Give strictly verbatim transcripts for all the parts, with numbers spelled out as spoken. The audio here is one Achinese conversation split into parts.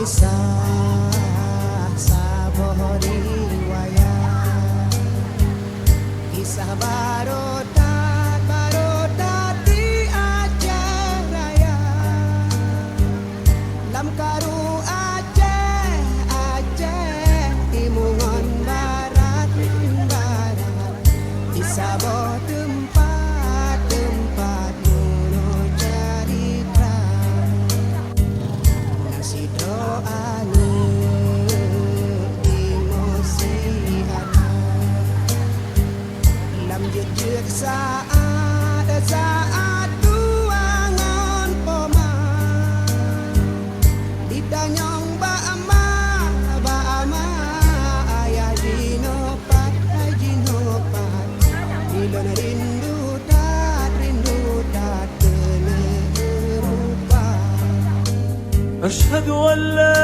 Kisah saboh riwayat, kisah baroe that, baroe that di Aceh Raya. Lam karu Aceh, Aceh timu ngon barat, ngon barat, di saboh teumpat, teumpat meunurot carita. Na sidroe aneuk timoh si Adam. Lam jeuet-jeuet saát, saát tuha ngon poma, jitanyong bak ma, bak ma, ayah jinoe pat, ayah jinoe pat. Ulôn rindu that, rindu that keuneuk rupa. أشهد أن لا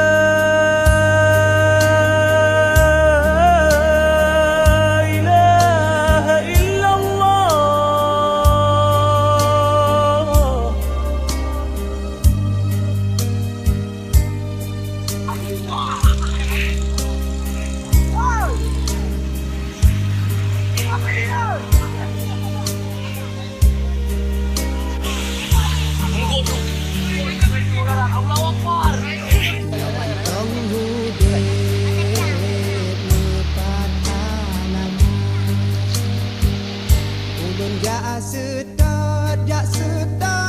إله إلا الله. Mantong udép meupat hana, ulôn jak seutôt, jak seutôt.